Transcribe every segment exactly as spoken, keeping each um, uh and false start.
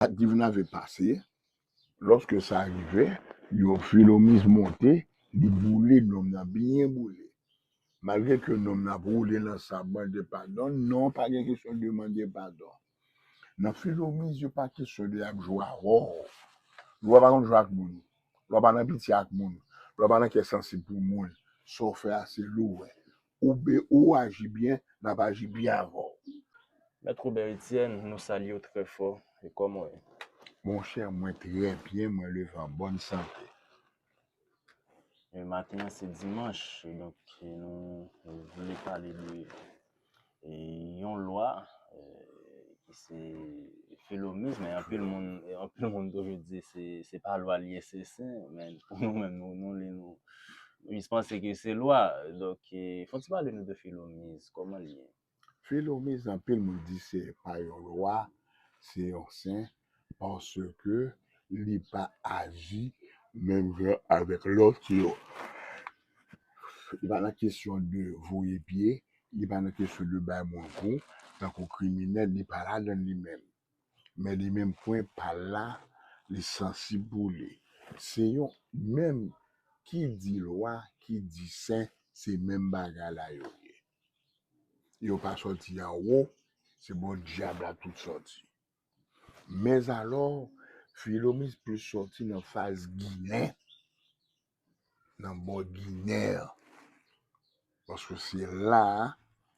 Sa ki vin ave pase, lòske sa rive, yo Filomiz monte, li boule nonm nan, byen boule. Malgre ke nonm nan ap woule nan sab, mande padon, non, pa gen kesyon de mande padon. Nan Filomiz, yo pa kesyon de y ap jwe avè w. Lwa pa konn jwe ak moun. Lwa pa nan pitye ak moun. Lwa pa nan kè sansib pou moun. Sa w fè a, se li w wè. Ou be, ou aji byen, l ap aji byen avè w. Mèt Robert Etienne, nou salye w trè fò. E kòman w ye? Monchè, mwen trè byen, mwen leve an bòn sante. E maten an se dimanch, donk nou, nou vle pale de e, yon lwa e, ki se Filomiz, men anpil moun, anpil moun toujou di se, se pa lwa li ye, se sen, men pou nou menm, nou, nou li nou, nou jis panse ke se lwa. Donk, e, fò w ti pale nou de Filomiz, kòman li ye? Filomiz, anpil moun di se pa yon lwa, se yon sen, paske li pa aji menm jan avèk lòt yo. Li pa nan kesyon de voye pye, li pa nan kesyon de bay moun kou, tankou kriminèl, li pa ladan li menm. Men li menm pwen pa l la, li sansib pou li. Se yon menm ki di lwa, ki di sen, se menm bagay la yo ye. Yo pa sòti anwo, se bò dyab la tout sòti. Mèzalò, Filomiz plis sòti nan faz Ginen, nan bò Ginen an. Paske se la a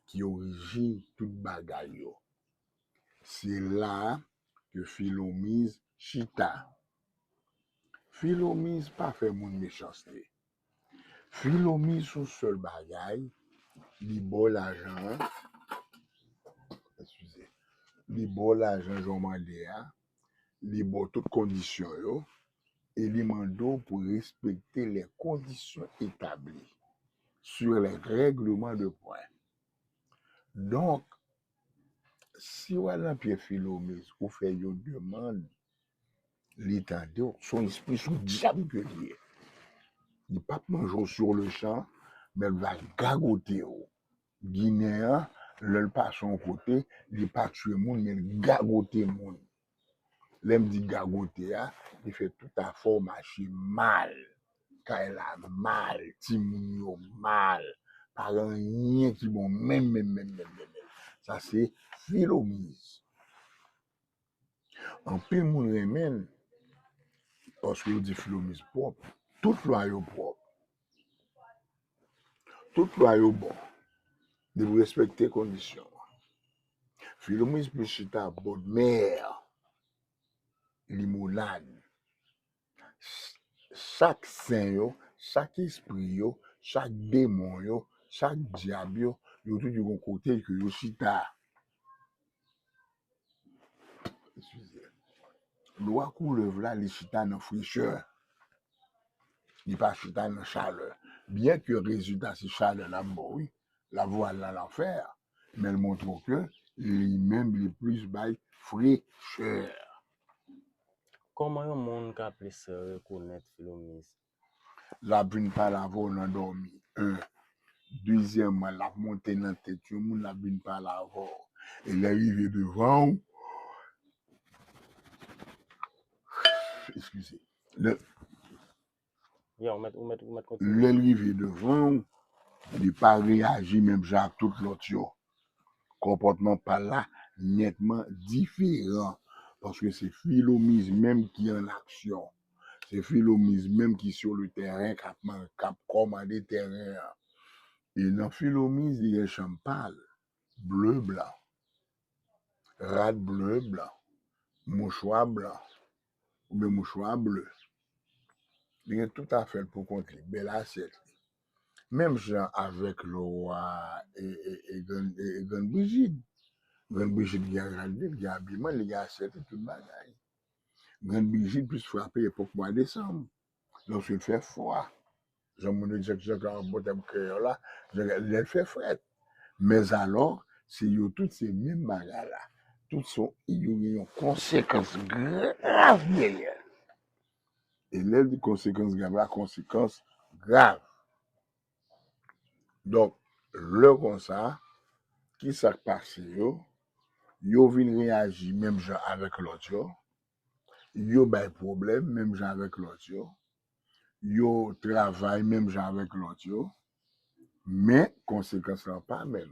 ki orijin tout bagay yo. Se la a ke Filomiz chita. Filomiz pa fè moun mechanste. Filomiz se yon sèl bagay, li ba w lajan an, eskize, li ba w lajan jan w mande a, li ba w tout kondisyon yo, e li mande w pou respekte les conditions établies sur les règlements de points. Donk, si w al nan pye Filomiz, ou fè yon demann, li tande w, se yon espri sou dyab ke li ye. Li p ap manje w sur le champ, men l va gagote w. Ginen an, lè l pase yon kote, li pa tiye moun, men l gagote moun. Lè m di gagote a, li fè tout afè w mache mal. Kay la mal, timoun yo mal, pa gen anyen ki bon menm, menm, menm, menm, menm, menm. Sa se Filomiz. Anpil moun renmen l, paske yo di Filomiz pwòp. Tout lwa yo pwòp. Tout lwa yo bon. Depi w respekte kondisyon an. Filomiz plis chita bòdmè, limonad. Ch-, chak sen yo, chak espri yo, chak demon yo, chak dyab yo, yo tout yo gen kote ke yo chita. Eskize. Lwa koulèv la, li chita nan frechè. Li pa chita nan chalè. Byen ke rezilta se chalè l ap ba w, wi. L ap voye w al nan lanfè, men l montre w ke li menm li plis bay frechè. Kòman yon moun ka plis rekonèt Filomiz? L ap vin pale avè w nan dòmi. En. Dezyèmman, l ap monte nan tèt yon moun, l ap vin pale avè w. E lè l rive devan w, eskize. Lè, Ya, ou mèt, ou mèt, ou mèt kontinye. Lè l rive devan w, li pa reyaji menm jan ak tout lòt yo. Konpòtman pa l la nètman diferan. Paske se Filomiz menm ki an aksyon. Se Filomiz menm ki sur le terrain, k ap man-, k ap kòmande tèren an. E nan Filomiz, li gen chanm pa l. Ble blan. Rad ble blan. Mouchwa blan. Oubyen mouchwa ble. Li gen tout afè l pou kont li, bèl asyèt li. Menm jan avèk lwa e, e, e, grann, e, e grann Brijid. Grann Brijid gen rad li, li gen abiman, li gen asyèt li, tout bagay. Grann Brijid plis frape epòk mwa desanm, lòske l fè fwa. Jan moun yo di, jan, jan, an bon tèm kreyòl la, jan, lè l fè frèt. Mèzalò, se yo tout se menm bagay la. Tout se, yo gen yon konsekans grav dèyè l. E lè l di konsekans grav la, konsekans grav. Donk, lè konsa, ki sa k pase yo? Yo vin reyaji menm jan avèk lòt yo. yo bay pwoblèm menm jan avèk lòt yo, yo travay menm jan avèk lòt yo, men konsekans lan pa menm.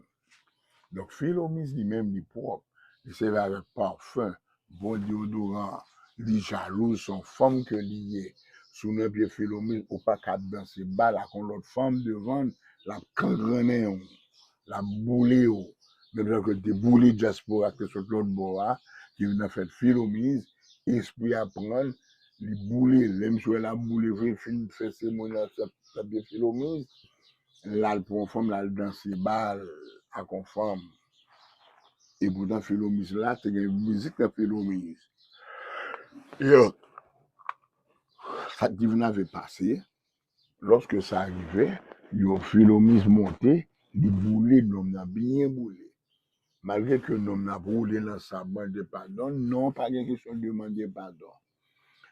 Donk, Filomiz li menm li pwòp, li sèvi avèk pafen, bon deodoran, li jalouz, se yon fanm ke li ye. Si w nan pye Filomiz, ou pa ka ap danse bal ak yon lòt fanm devan l, l ap kangrannen w, l ap boule w. Menm jan ke l te boule dyaspora ki te sot lòt bò a, ki vin nan fèt Filomiz, espri a pran l, li boule. Lè misye wè l ap boule vre, fin fè seremoni an, sa, sa byen Filomiz, l al pran yon fanm, l al danse bal ak yon fanm. Epoutan Filomiz la, te gen mizik nan Filomiz. Yo, sa k te vin ave pase, lòske sa rive, yo Filomiz monte, li boule nonm nan, byen boule. Malgre ke nonm nan ap woule nan sab, mande padon, non, pa gen kesyon de mande padon.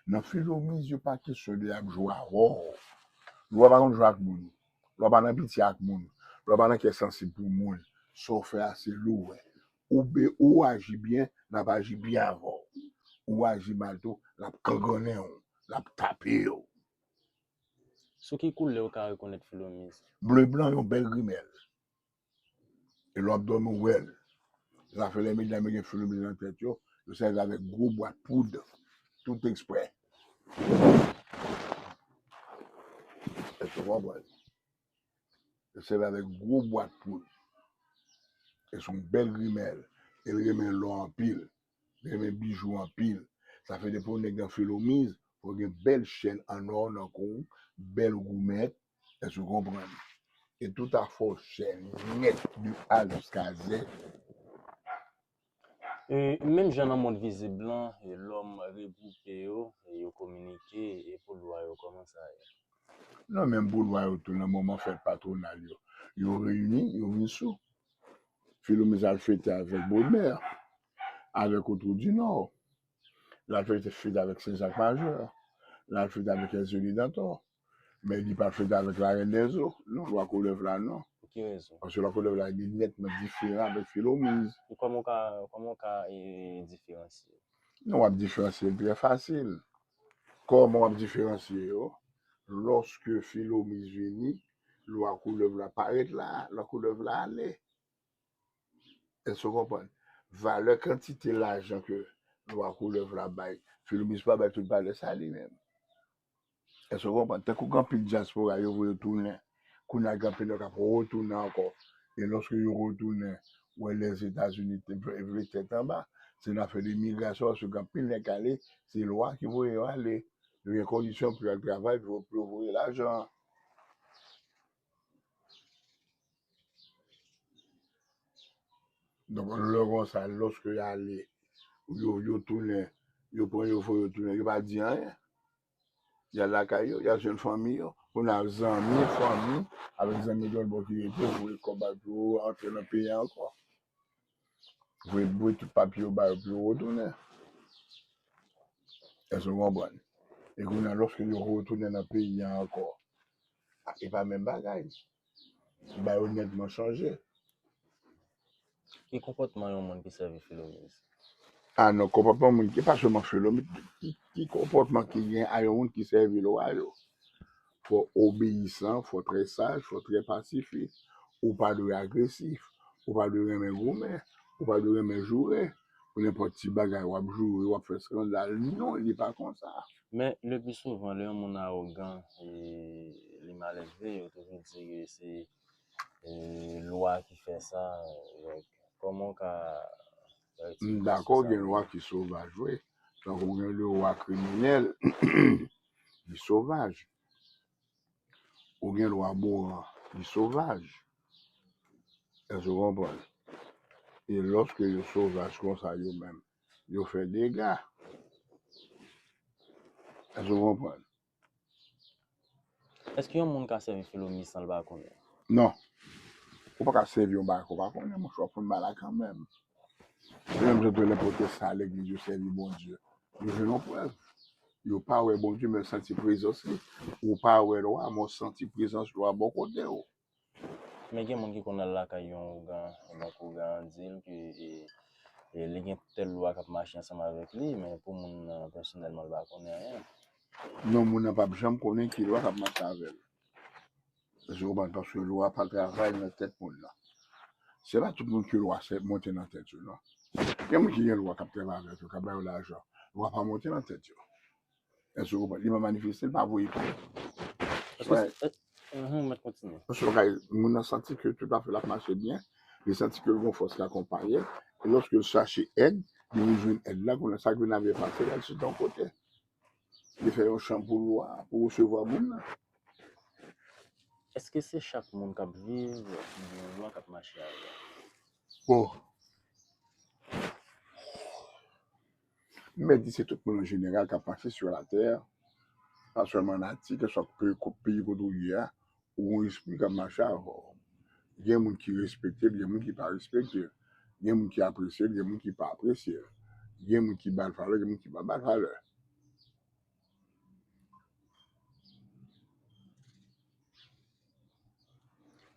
Nan Filomiz, yo pa kesyon de y ap jwe avè w. Lwa pa konn jwe ak moun. Lwa pa nan pitye ak moun. Lwa pa nan kè sansib pou moun. Sa w fè a, se li w wè. Ou be, ou aji byen, l ap aji byen avè w. Ou aji mal tou, l ap kangrannen w, l ap tape w. Sou ki koulè w ka rekonèt Filomiz? Ble blan, yon bèl grimèl. E lè w ap dòmi, w wè l. Sa fè lè medam yo gen Filomiz nan tèt yo, yo sèvi avèk gwo bwat poud. Tout eksprè. Èske w konprann? Yo sèvi avèk gwo bwat poud. E se yon bèl grimèl. E l renmen lò anpil. Li renmen bijou anpil. Sa fè depi yon nèg nan Filomiz, fò w gen bèl chèn an lò nan kou w, bèl goumèt, èske w konprann? E tout afè w chè nèt de A jiska Z. E menm jan nan mond vizib lan, e lòm regwoupe yo, e yo kominike, e pou lwa yo, kòman sa ye? Non, menm pou lwa yo tou, nan moman fèt patwonal yo, yo reyini, yo vin sou. Filomiz al fete avèk Bodmè, avèk Otwou di Nò. L al fete, fete avèk Sen Jak Majè. L al fete avèk Èzili Dantò. Men li pa fete avèk Larèn Dèzo. Non, Lwa Koulèv la, non. Pou ki rezon? Paske Lwa Koulèv la, li nètman diferan avèk Filomiz. E kòman w ka, kòman w ka e, diferansye? Non, w ap diferansye l trè fasil. Kòman w ap diferansye yo? Lòske Filomiz vini, Lwa Koulèv la parèt la, Lwa Koulèv la ale. Èske w konprann? Valè kantite lajan ke Lwa Koulèv la bay, Filomiz pa bay tout valè sa li menm. Èske w konprann? Tankou gen anpil dyaspora yo voye tounen. Kounye a gen anpil nèg k ap retounen ankò. E lòske yo retounen, w wè Lèzetazini te vle, vle tèt anba. Se nan afè de migrasyon, paske gen anpil nèg k ale, se lwa ki voye yo ale. Yo gen kondisyon pou yo al travay, pou yo, pou yo voye lajan an. Donk, lè konsa, lòske y ale, yo, yo tounen, yo pran yo fò, yo tounen, yo pa di anyen. Y al lakay yo, y al jwenn fanmi yo. Kounye a, zanmi, fanmi, avèk zanmi lòt bò ki rete, voye kòb ba yo pou yo antre nan peyi a ankò. Voye, voye tout papye yo ba yo pou yo retounen. Èske w konprann? E kounye a, lòske yo retounen nan peyi a ankò, e pa menm bagay. Ba yo nètman chanje. Ki konpòtman yon moun ki sèvi Filomiz? A non, konpòtman moun ki pa sèlman Filomiz, ki, ki konpòtman ki gen a yon moun ki sèvi lwa yo? Fò w obeyisan, fò w trè saj, fò w trè pasifik. Ou pa dwe agresif, ou pa dwe renmen goumen, ou pa dwe renmen joure. Pou nenpòt ti bagay, w ap joure, w ap fè eskandal. Non, li pa konsa. Men, le pli souvan, lè yon moun awogan, e, li malelve, yo toujou di ke se e, lwa ki fè sa. Donk, kòman w ka, ka M dakò, gen lwa ki sovaj, wi. Tankou gen lwa kriminèl, li sovaj. Ou gen lwa moral, li sovaj. Èske w konprann? E lòske yo sovaj konsa yo menm, yo fè dega. Èske w konprann? Èske yon moun ka sèvi Filomiz san l pa konnen? Non. Ou pa ka sèvi yon bagay ke w pa konnen, monchè, w ap fè mal la kanmenm. Se menm jan tou nenpòt sa legliz yo sèvi Bondye. Yo jwenn yon prèv. Yo pa wè Bondye, men yo santi prezans li. Ou pa wè lwa, men w santi prezans lwa bò kote w. Men gen moun ki konn al lakay yon ougan, donk ougan an di l ke e, e li gen tèl lwa k ap mache ansanm avèk li, men pou moun nan, pèsonèlman, li pa konnen anyen. Non, moun nan p ap janm konnen ki lwa k ap mache avè l. Èske w konprann? Paske lwa pa travay nan tèt moun nan. Se pa tout moun ke lwa se monte nan tèt yo, non. Gen moun ki gen lwa k ap travay avèk yo, k ap ba yo lajan. Lwa pa monte nan tèt yo. Èske w konprann? Li pa manifeste, li pa voye pye. Èske, èske, mhm, mèt kontinye. Paske kay, moun nan santi ke tout afè l ap mache byen, li santi ke l gon fòs ki akonpaye l, e lòske l chache èd, li vin jwenn èd la, kounye a sa k vin rive pase, l al chita yon kote. Li fè yon chanm pou lwa, pou resevwa moun nan. Èske se chak moun k ap viv oubyen yon lwa k ap mache avè l? Bon. M mèt di se tout moun an jeneral k ap mache sou latè, pa sèlman an Ayiti, kèlkeswa peyi kot ou ye a, ou gon espri k ap mache avè w. Gen moun ki respekte l, gen moun ki pa respekte l. Gen moun ki apresye l, gen moun ki pa apresye l. Gen moun ki ba l valè, gen moun ki pa ba l valè.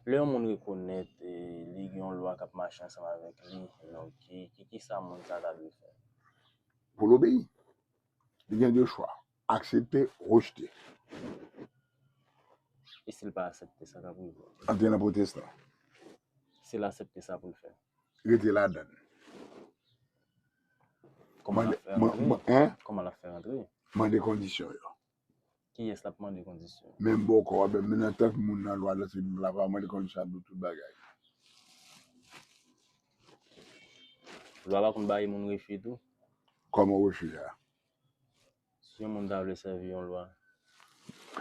Lè yon moun rekonèt e li gen yon lwa k ap mache ansanm avèk li, donk ki, ki, ki sa moun sa ta dwe fè? Pou l obeyi. Li gen de chwa, aksepte, rejte. E si l pa aksepte, sa k ap rive? Antre nan pwotestan. Si l aksepte, sa pou l fè? Rete ladan l. Kòman l ap fè rantre? Kòman l ap fè rantre? Mande kondisyon yo. Kiyès l ap mande kondisyon? Menm bòkò a, menm nan tèt moun nan lwa nan se la pa mande kondisyon a tout bagay. Lwa pa konn bay moun refi tou? Kòman refi a? Si yon moun ta vle sèvi yon lwa.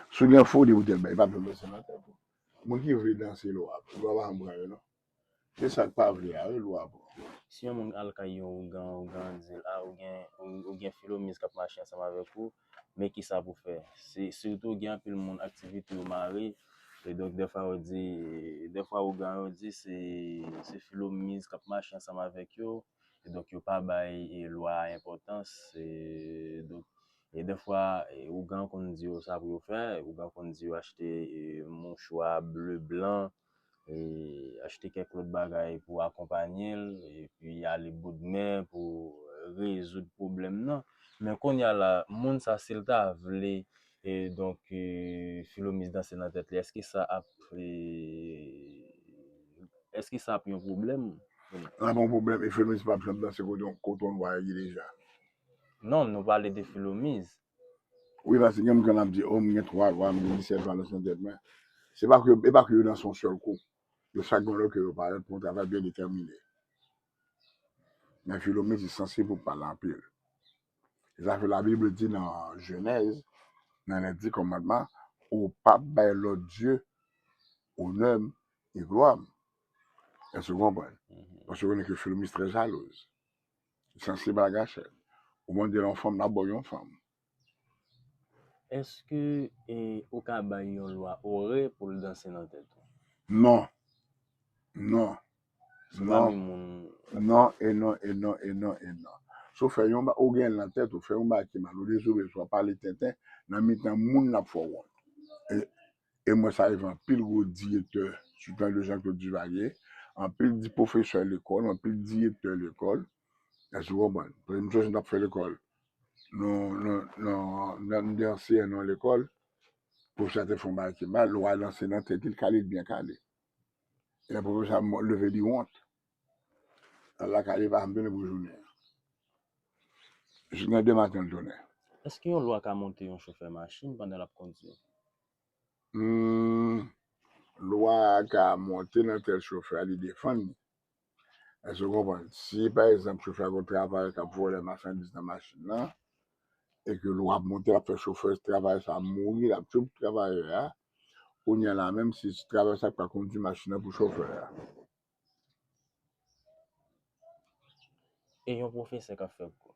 Si w gen foli pou tèl bagay, pa bezwen se nan tèt ou. Moun ki vle danse lwa, lwa pa janm pran yo non. Se sa k pa vle a, wi, lwa bon. Si yon moun al kay yon ougan, ougan an di l, a, ou gen, ou, ou gen Filomiz k ap mache ansanm avèk ou, men kisa pou fè? Se, sitou gen anpil moun aktivite yo mare, e donk dèfwa yo di, dèfwa ougan yo di se, se Filomiz k ap mache ansanm avèk yo, e donk yo pa bay e, lwa a enpòtans, e donk e dèfwa e, ougan konn di yo sa pou yo fè, ougan konn di yo achte e, mouchwa ble blan, e achte kèk lòt bagay pou akonpanye l, epi ale bout men pou rezoud pwoblèm nan. Men kounye a la, moun sa, si l ta vle, e donk, e, Filomiz danse nan tèt li, èske sa ap, e, èske sa ap yon pwoblèm? L ap yon pwoblèm, e Filomiz p ap janm danse kote yon, kote yon lwa ye deja. Non, nou pale de Filomiz. Wi, paske gen moun ki konn ap di, o, m gen twa lwa, m gen disèt lwa nan tèt mwen. Se pa ke, e pa ke yo danse yon sèl kou. Yo chak gen lè ke yo parèt pou yon travay byen detèmine. Men Filomiz li sansib pou pale anpil. E sa fè Labib di nan Jenèz, nan lè di kòmandman, ou p ap bay lòt dye onè m e glwa m. Èske w konprann? Paske w konnen ke Filomiz trè jalouz. Li sansib a gachèt. Ou mande l yon fanm, l ap ba w yon fanm. Èske e, ou ka bay yon lwa orè pou l danse nan tèt ou? Non. Non. Si w pa gen moun. Non, e non, e non, e non, e non. Si w fè yon ba, ou gen l nan tèt, ou fè yon bagay ki mal, ou dezobeyi, w ap pale tenten, nan mitan moun l ap fè w wont. E, e mwen sa rive anpil gwo direktè, sitou de Jean Claude Duvalier, anpil di pwofesè lekòl, anpil direktè lekòl, èske w konprann? Paske m sonje m t ap fè lekòl, nou, nou, nou, nou, nou te anseye nan lekòl, pwofesè a te fè yon bagay ki mal, lwa a danse nan tèt li, l kale, l byen kale. E lè pwofesè a leve li wont. L al lakay li, pa janm tounen pou jounen an. Jis nan de maten l tounen. Èske yon lwa ka monte yon chofè machin pandan l ap kondui? Hmm, lwa a ka monte nan tèt chofè a, li defann li. Èske w konprann? Si, pa egzanp, chofè a gon travayè k ap vòlè machandiz nan machin nan, e ke lwa ap monte, l ap fè chofè travayè sa a mouri, l ap tchouk travayè a, kounye a la menm, se travayè sa a k pral kondui machin nan pou chofè a. E yon pwofesè k ap fè kou?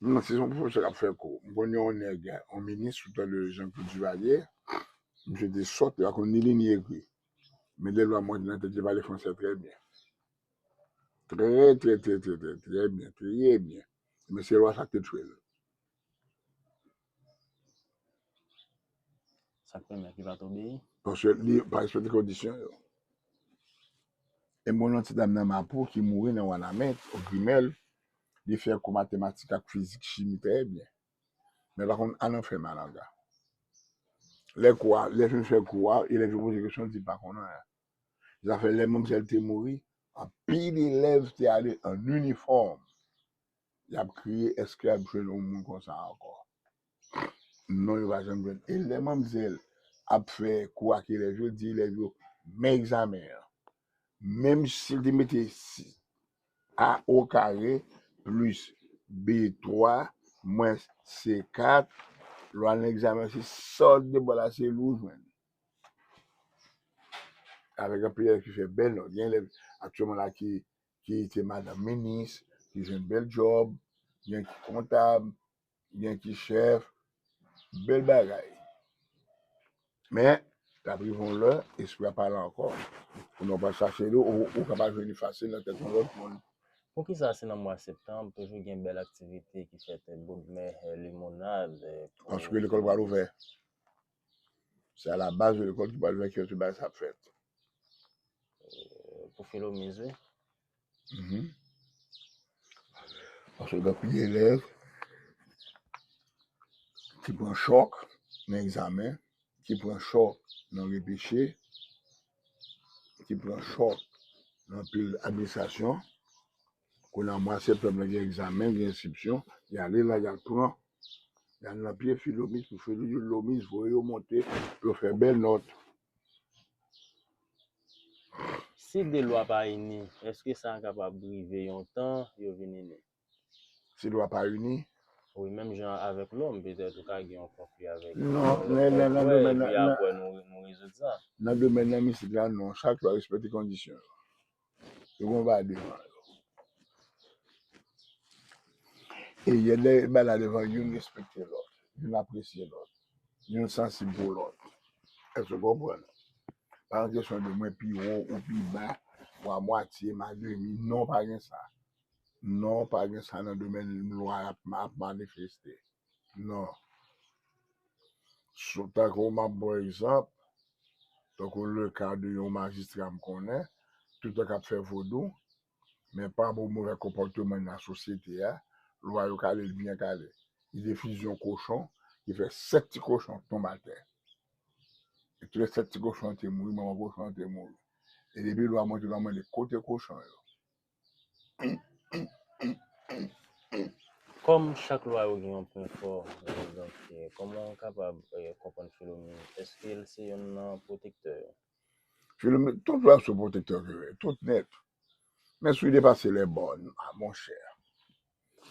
Non, se yon pwofesè k ap fè kou. M konn yon nèg, yon minis, sou tan de Jean Claude Duvalier, misye te sòt, li pa konn ni li ni ekri. Men lè lwa monte nan tèt li, li pale fransè trè byen. Trè, trè, trè, trè, trè, trè byen, trè byen. Men se lwa sa k te tchwe l. Sa k pèmèt li pa t obeyi? Paske li pa respekte kondisyon yo. E m konn yon ti dam nan Mapou ki mouri nan Wanament, o Grimèl, li fè kou matematik ak fizik, chimi trè byen. Men l pa konn ann fè malanga. Lè kou a, lè fin fè kou a, elèv yo poze kesyon, l di l pa konn anyen. Zafè lè manmzèl te mouri, anpil elèv te ale an inifòm. Y ap kriye, èske y ap jwenn yon moun konsa ankò? Non, yo pa janm jwenn. E lè manmzèl ap fè kou ak elèv yo, di elèv yo, men egzamen an. Menm si l te mete si- A o kare plis B twa mwens C kat, lè w al nan egzamen, se sa w te ba la, se li w jwenn. Avèk anpil elèv ki fè bèl nòt. Gen elèv aktyèlman la ki, ki te madanm minis, ki jwenn bèl djòb, gen ki kontab, gen ki chèf, bèl bagay. Men, l ap rive yon lè, espri a pa la ankò. Ou nan pral chache li, ou, ou kapab jwenn li fasil nan tèt yon lòt moun. Poukisa se nan mwa septanm toujou gen bèl aktivite ki fèt, boudmè, limonad, pou... Paske lekòl pral ouvè. Se a la baz de lekòl ki pral ouvè ke tout bagay sa ap fèt. Pou Filomiz, wi. Mhm. Paske gen anpil elèv ki pran chòk nan egzamen, ki pran chòk nan repeche, ki pran chòk nan anpil administrasyon. Kounye a, mwa septanm nan, gen egzamen, gen enskripsyon, y ale la, y al pran, y al nan pye Filomiz pou Filomiz voye yo monte, pou yo fè bèl nòt. Si de lwa pa ini, èske sa kapab rive yon tan yo vin ini? Si lwa pa ini? Wi, menm jan avèk lòm, petèt ou ka gen yon konfli avèk... Non, nan, nan, nan domèn nan, epi apre nou, nou rezoud sa. Nan domèn nan, isit la, non, chak lwa respekte kondisyon yo. Yo gen yon bagay devan yo. E yè lè bagay la devan, youn respekte lòt, youn apresye lòt, youn sansib pou lòt. Èske w konprann? Pa gen kesyon de mwen pi wo ou pi ba, ou a mwatye, m a demi. Non, pa gen sa. Non, pa gen sa nan domèn lwa ap, ap manifeste. Non. Tankou m ap ba w egzanp, tankou le ka de yon majistra m konnen, tout tan k ap fè vodou, men pa bon movè konpòteman nan sosyete a, lwa yo kale l byen kale. Li te fize yon kochon, li fè sèt ti kochon tonbe atè. E tout sèt ti kochon an te mouri, manman kochon an te mouri. E depi lwa monte, lwa mande kote kochon yo. Kòm chak lwa yo gen yon pwen fò, eh, donk, eh, kòman w kapab, eh, konprann Filomiz? Èske l se youn nan pwotektè yo? Filomiz, tout lwa se pwotektè yo, tout nèt. Men si w depase lè bòn, a monchè,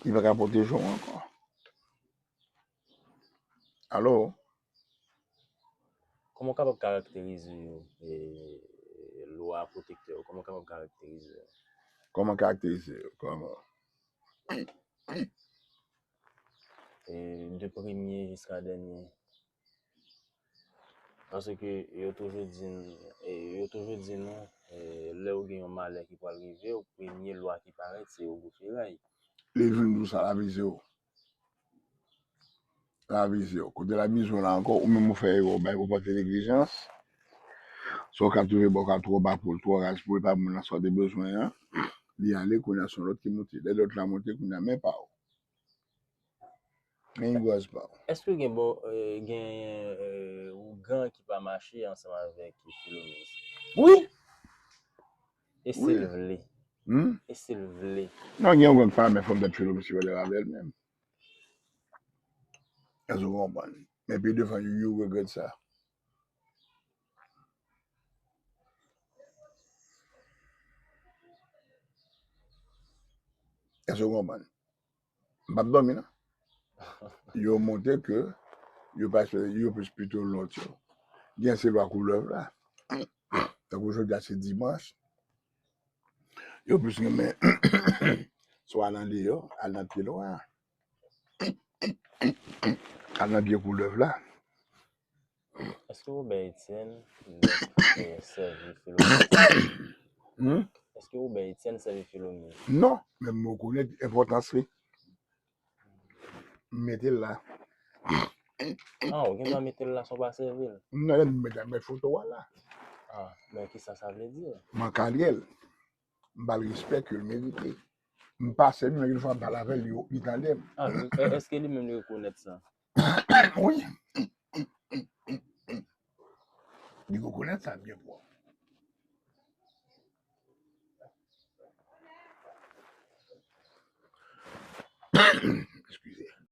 li pa ka pwoteje w ankò. Alo? Kòman w kapab karakterize yo, e, lwa pwotektè yo? Kòman w kapab karakterize yo? Kòman karakterize yo? Kòman? E, de premye jiska dènye. Paske yo toujou di n, e, yo toujou di nou, e, lè w gen yon malè ki pral rive w, premye lwa ki parèt, se ogou feray. Li vin di w sa, l avize w. L avize w. Kote l avize w la ankò, ou menm ou fè erè, w bay, ou pote neglijans. Sa w ka twouve bò ka twò ba pou l, twò raz pou l, pa ban moun nan sa w te bezwen an. Li ale, kounye a se yon lòt ki monte. Lè lòt la monte, kounye a men pa w. Men yon gaz pa w. Èske gen bò, eh, gen, eh, ougan ki pa mache ansanm avèk Filomiz? Wi! E si l vle? Hmm? E si l vle? Non, gen yon grenn fanm, men fanm dat Filomiz ki pale avè l menm. Èske w konprann? Men pi devan, you, you regret sa. Èske w konprann? M p ap dòmi, non. Yo montre ke yo pa, yo plis pito lòt yo. Gen se lwa koulèv la. Tankou jodi a se dimanch, yo plis renmen swa nan deyò, al nan pye lwa. Al nan pye koulèv la. Èske Wobè Etienne sèvi Filomiz? Hmm? Èske Wobè Etienne sèvi Filomiz? Non, men m rekonèt enpòtans li. M mete l la. Ah, ou gen dwa mete l la san w pa sèvi l? Non, m mete, met foto a la. Ah, men kisa sa vle di? M ankadre l. M ba l respè ke l merite. M pase l, men yon fwa m pale avè l, li, li tande m. Ah, e- èske li menm li rekonèt sa? Wi. Li rekonèt sa byen pwòp.